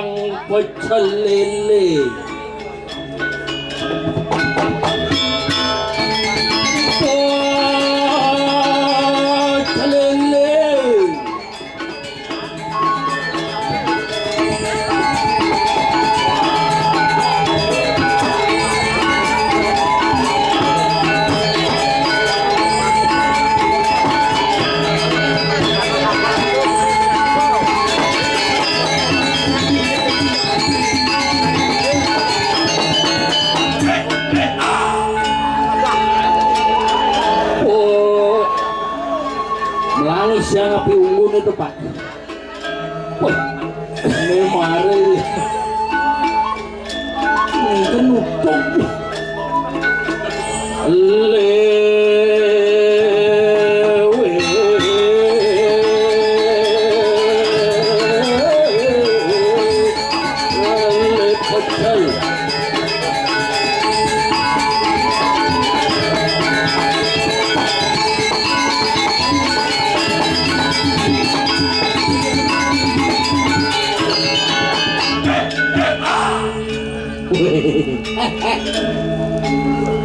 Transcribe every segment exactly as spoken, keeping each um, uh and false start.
Pecel lele. Pecel lele. Oh, melangis yang api unggun itu, Pak. Wah, ini mare. Ini kan nutup. Lewe. Lewe pecel.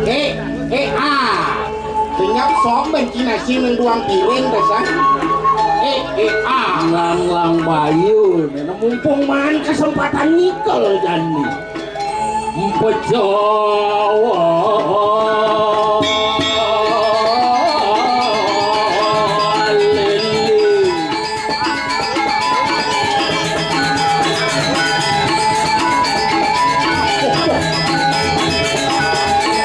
Eh, eh, ah. Senyap som ben Cina sing nang duang piring dah, san. Eh, eh, ah. Nglang-nglang bayu, mumpung maan kesempatan ngikel jani. Pejawa lele.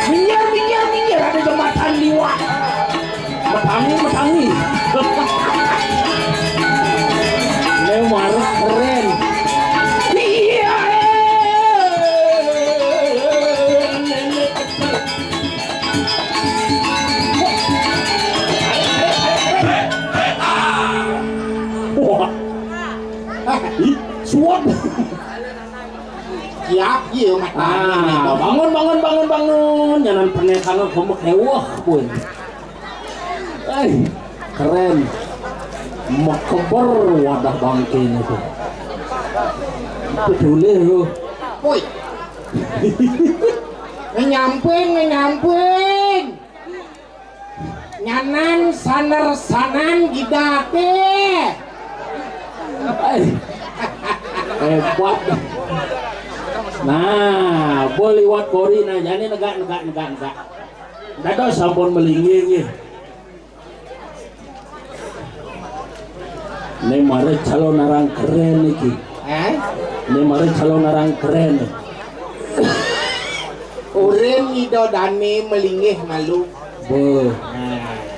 Minggir, minggir, minggir, ada jembatan liwat. Metangi, metangi. Ini warung keren. Iya. Wah. Ih, suap. Siap, iya, Mas. Ah, bangun, bangun, bangun, bangun. Nyanan pernikahan kamu kewah, pun. Eh, keren. Mekeber wadah bangkene tuh. Peduli lu. Woi. Ngenyamping, ngenyamping. Nyanan saner sanan gidate. Eh, hebat. Nah, boleh liwat kori nah, jani negak, negak, negak, negak. Dados sampun melinggih nggih. Ini mare calon arang keren iki. Eh? Ini mare calon arang keren. Urin Ida Dane melinggih malu. Beuh.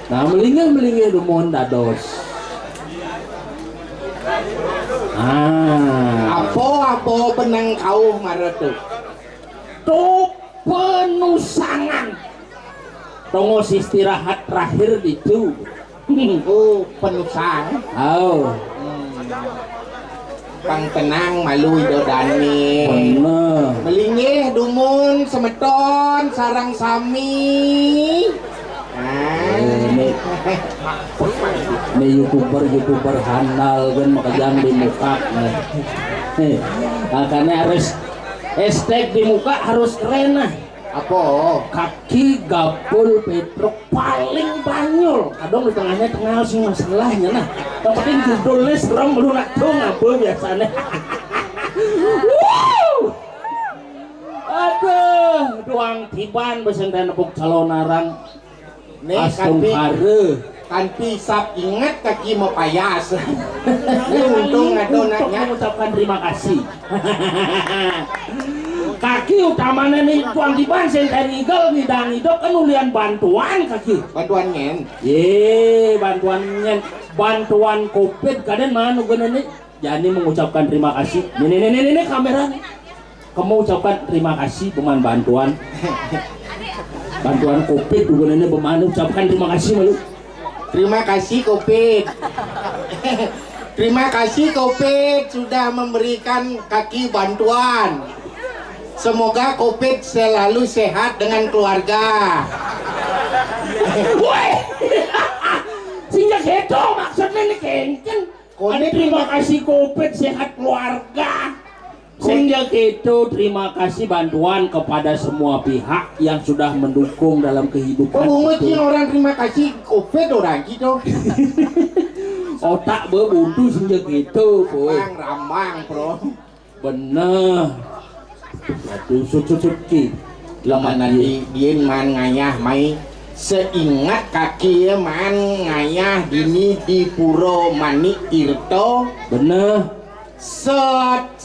Nah, melinggih-melinggih dumun dados. Ah. Apa-apa benang kauh mara tu? Tu penusangan. Tongos istirahat terakhir ditu. Oh, penusang. Oh. Hmm. Pang tenang malu Ida Dane. Bener. Melinggih dumun semeton sareng sami. Ah. Eh, ini, ini YouTuber, YouTuber handal kan makejang di muka nih. Nih, makanya harus hashtag di muka harus keren nah. Apa? Kaki gapul Petruk paling banyol. Kadang di tengahnya tengah sih masalahnya nah. Yang penting judulnya serem lu nak tuh ngapa biasanya. Wuh! Aduh, duang tiban besen teh nepuk calon arang. Nih, astungkara. Kanti sap inget kaki mapayas. Ini untung ada untuk anaknya. Mengucapkan terima kasih. Kaki utamanya nih, Tuan Tiban, sing tadi ngigel, ngidang ngidok, kan ulian bantuan kaki. Bantuan nyen. Ye, bantuan nyen. Bantuan covid, kadang mana guna nih? Jani mengucapkan terima kasih. Nih, nih, nih, nih, nih, kamera nih. Kamu ucapkan terima kasih peman bantuan. Bantuan covid juga ini peman ucapkan terima kasih malu. Terima kasih covid. Terima kasih covid sudah memberikan kaki bantuan. Semoga covid selalu sehat dengan keluarga. Woi, sehingga gitu maksudnya ini kengkeng. Covid. Terima kasih covid sehat keluarga. Sing ja gitu, terima kasih bantuan kepada semua pihak yang sudah mendukung dalam kehidupan. Bungut itu. Sing orang terima kasih, covid orang gitu. Otak be buntu sing ja gitu, boy. Rambang, rambang, bro. Bener. Aduh, sut, sut, sut, ki. Laman nanti dien maan ngayah mai. Seingat kaki ya maan ngayah dini di Pura Manik Tirta. Bener. Set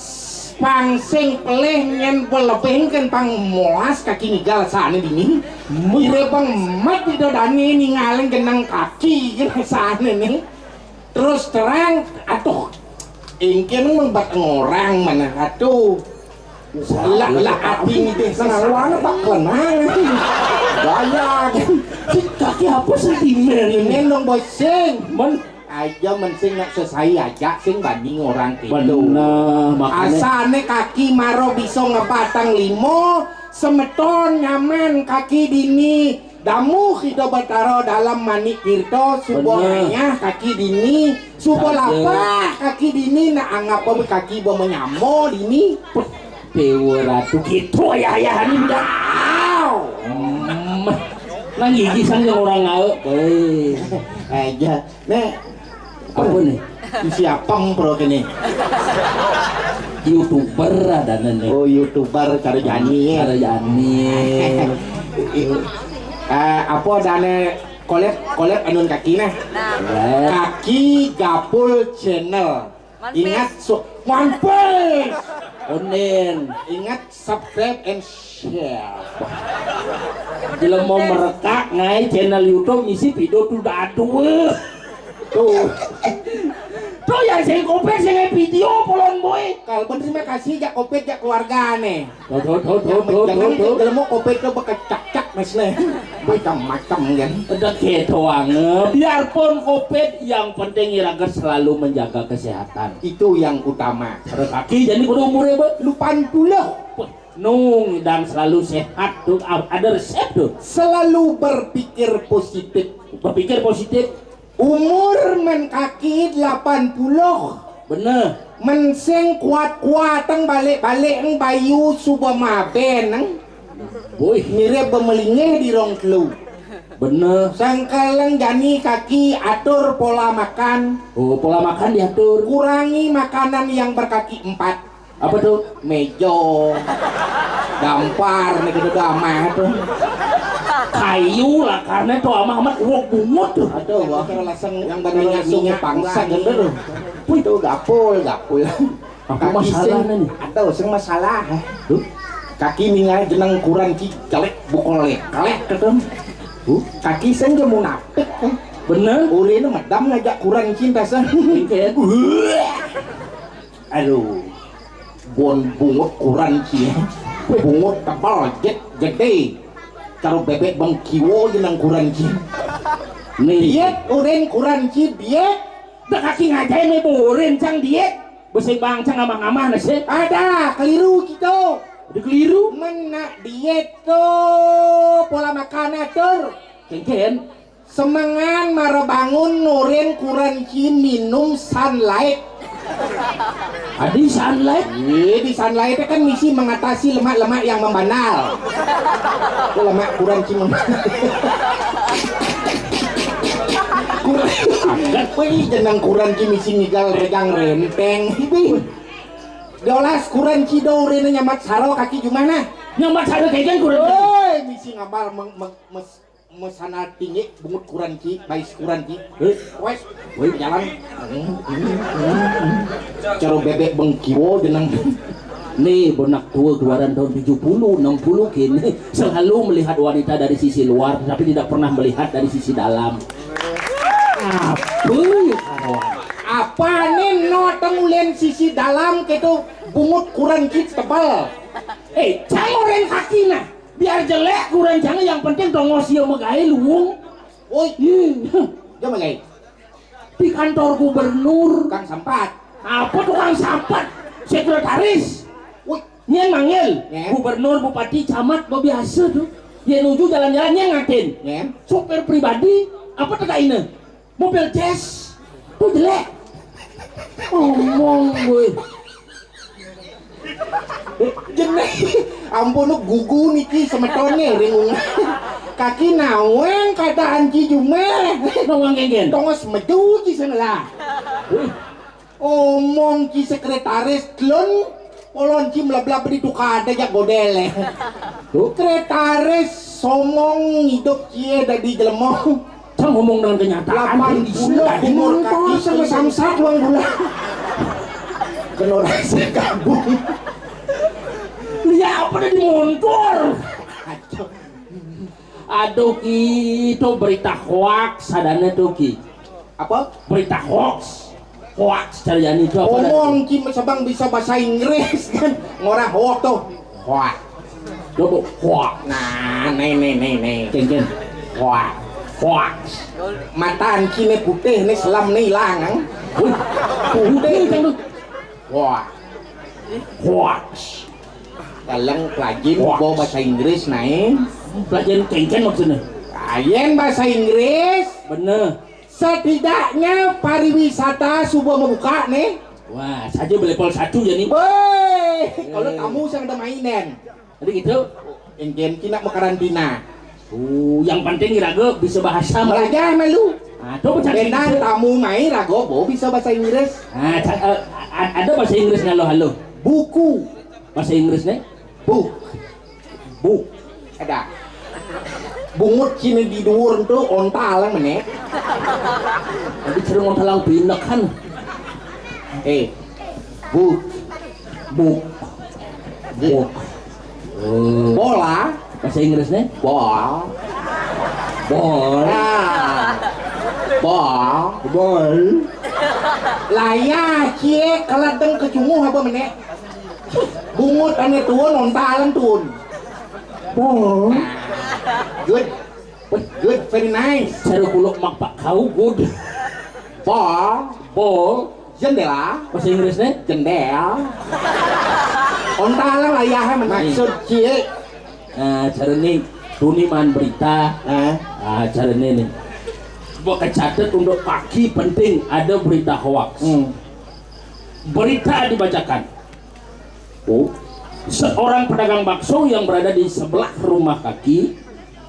pang sing pelih nyen pelebihkeun pang molas kaki ngigal sané dini. Mire pang mat di dodane ningalin genang kaki gitu sané nih. Terus terang, aduh, engke mah bat ngorang mana atuh. Lah, lah, ati ngidih sesana tak kenal. Gaya. Cik, kaki apa sentimen? Sentimen dong, boy, sing. Men. Aja men sing nak sesai aja, sing banding orang gitu. Bener, makanya. Asane kaki maro bisa ngebatang limo, semeton nyaman kaki dini. Damuh Ida Batara dalam Manik Tirta, suba ngayah kaki dini, suba lapah kaki dini, nak anggap apa kaki ba menyamo dini. Dewa Ratu gitu ayah-ayah ini udah. Au. Hmm. Nang gigi sang yang orang ngau. Weh. Aja. Nek, apa nih? Siapa pro kene? YouTuber ada nih. Oh, YouTuber cara jani ya. Cara jani. Eh, apa dane kolek kolek anun kaki nah? Kaki Gapul Channel. Ingat su One Piece. Onen. Ingat subscribe and share. Jelema merekak ngai channel YouTube ngisi video tuh dadu. Tuh. Tuh yang sing kopet sing video polon boy. Kalau pun terima kasih jak kopet jak keluarga nih. Tuh, tuh, tuh, tuh, tuh, jangan tuh, tuh. Jelema kopet tuh bekecak-cak mas nih. Macam-macam kan. Udah gitu banget. Biarpun kopet yang penting iraga selalu menjaga kesehatan. Itu yang utama. Terus kaki jadi kudu umurnya be. Lupan puluh. Nung dan selalu sehat tuh ada resep tuh. Selalu berpikir positif. Berpikir positif. Umur men kaki delapan puluh. Bener. Men sing kuat-kuateng balik-balik eng bayu suba maben eng. Boy. Mirip bemelingeh di rong telu. Bener. Sangkaleng jani kaki atur pola makan. Oh, pola makan diatur. Kurangi makanan yang berkaki empat. Apa tuh? Mejo. Dampar nih gitu damah tuh. Kayu lah karena tuh amah amat uwok bungut tuh. Aduh, wah. Kalau laseng yang banyak minyak pangsa gitu tuh. Wih, tuh gapul, gapul. Apa masalahnya nih? Ada sing masalah. Tuh. Kaki ningal jeneng kuran ki kelek bukolek kelek gitu. Tuh. Kaki sing ge munafik. Bener. Urine medam ngajak kuran cinta sing. Aduh, bon bungut kuran cie, bungut tebal jet gede, karo bebek bengkiwo jeneng kuran cie. Nih. Diet urin kuran cie diet. Dah kaki ngajain nih burin cang diet. Besi bang cang amah-amah nasi. Ada keliru gitu. Udah keliru. Menak diet tuh pola makan atur. Kengken. Semengan mara bangun nurin kuranci minum Sunlight. Adi Sunlight? Iya, di Sunlight kan misi mengatasi lemak-lemak yang membandal. Itu lemak kuranci membandal. Kuranci. Wih, jenang kuranci misi ngigal regang renteng. Wih. Dolas kuranci do urene nyamat saro kaki jumana. Nyamat saro kaki kuranci. Woi, misi ngabal meng, meng, mes, Mesana tinggi bungut kuranci, bais kuranci. Hei, wes, woi jalan. Caro bebek bengkiwo jenang. Nih, benak tua keluaran tahun tujuh puluh, enam puluh kini selalu melihat wanita dari sisi luar, tapi tidak pernah melihat dari sisi dalam. Apa ya kawan? Apa nih no tengulen sisi dalam ketu bungut kuranci tebal. Eh, cang orang kaki nah. Biar jelek kuranci, yang penting tongos ieu mah gaé luung. Woi. Iya. Dia mah gaé. Di kantor gubernur. Tukang sampat. Apa tukang sampat? Sekretaris. Woi. Nyén manggil. Nyén. Gubernur, bupati, camat, mah biasa tuh. Dia nuju jalan-jalan nyén ngatin. Nyén. Supir pribadi, apa teka ini? Mobil jazz. Tuh jelek. Ngomong gue. Ampun, gugu niki semetoné ring ungah. Kaki nawang keadaan ci jumah. Nawang kénkén. Tongos metu ci senelah. Wih. Omong ci sekretaris telun, polon ci meleblab di tukadé jak godélé. Sekretaris somong idup cié dadi jelema. Cang ngomong dengan kenyataan. Lapan puluh umur kaki sama samsat uang gula. Kena rasa kabung. Lihat apa dia dimontor. Aduh, itu berita hoax adané tuh, Ki. Apa? Berita hoax. Hoax carian itu apa? Omong ci sebeng bisa bahasa Inggris kan. Ngorah hoax tuh. Hoax. Coba hoax. Nah, nih, nih, nih, nih. Kénkén. Hoax. Hoax. Mataan ci né putih, né selam né ilang, kan? Wih, putih kan tuh. Hoax. Hoax. Kaleng pelajin bawa bahasa Inggris, naé. Pelajin kénkén maksudnya. Lain bahasa Inggris. Bener. Setidaknya pariwisata suba membuka nih. Wah, saja beli pol satu ya nih. Woi, kalau tamu sing ada mainan. Jadi gitu. Yang gen kina makarantina. Oh, yang penting raga bisa bahasa. Belajar malu. Ah, tuh cari. Benar, tamu mai raga bo bisa bahasa Inggris. Ah, ada bahasa Inggris halo-halo. Buku. Bahasa Inggris nih. Book. Book. Ada. Bungut sini di dhuwur tu ontalang menek. Tapi seru ontalang pindah kan. Eh, book. Book. Book. Bola. Bahasa Inggris nih? Ball. Ball. Ah. Ball. Ball. Layah cie keladeng kecunguh apa menek? Bungut ane tuun, ontalan tuun. Ball. Good. Good, very nice. Cara kuluk mak pak kau good. Ball. Ball. Jendela. Bahasa Inggris nih? Jendel. Ontalan layah menek. Maksud cie. Nah, cara nih tuni man berita. Nah, cara nih nih. Buat kecatet untuk pagi penting ada berita hoax. Hmm. Berita dibacakan. Oh. Seorang pedagang bakso yang berada di sebelah rumah kaki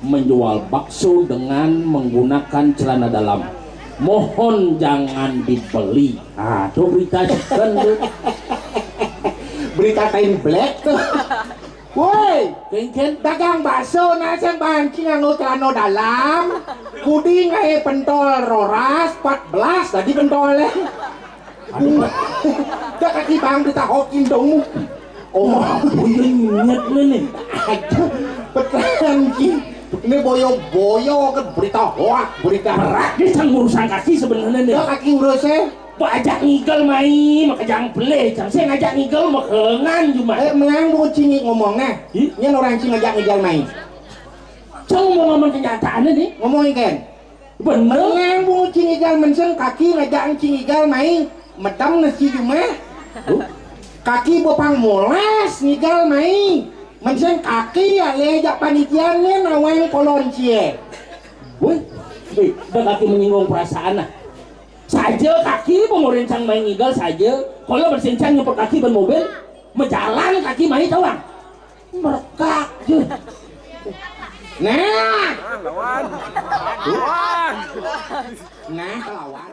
menjual bakso dengan menggunakan celana dalam. Mohon jangan dibeli. Ah, tuh berita kan tuh. Berita kain black tuh. Woi, dagang bakso nah sing banci nganggo celana dalam. Kudi ngae pentol roras, empat belas tadi pentolnya. Aduh, dah kaki bang ditahokin dong. Oh, ingat nih. Aduh, beneran ki. Ini boyo-boyo ke berita hoak, berita berat. Ini sang urusan kaki sebenarnya nih. Dah kaki urusnya. Pak ajak ngigel mai, maka jang pelih, jang saya ngajak ngigel mah kengan cuma. Eh, melang bungut cingik ngomongnya. Ini orang cing ngajak ngigel mai. Cang mau ngomong kenyataannya nih. Ngomongin kan. Bener. Ngang bu cing igal menseng kaki ngajak cing igal mai medam nasi jumah. Kaki bopang molas ngigal mai menseng kaki ya le jak panitia ngen awang kolon cie. Wih, wih, udah kaki menyinggung perasaan lah. Saja kaki mau rencang main ngigal saja. Kalau bersincang nyempur kaki ban mobil, mejalan kaki mai tawang. Merekak je. Nah. Lawan. Nah, lawan.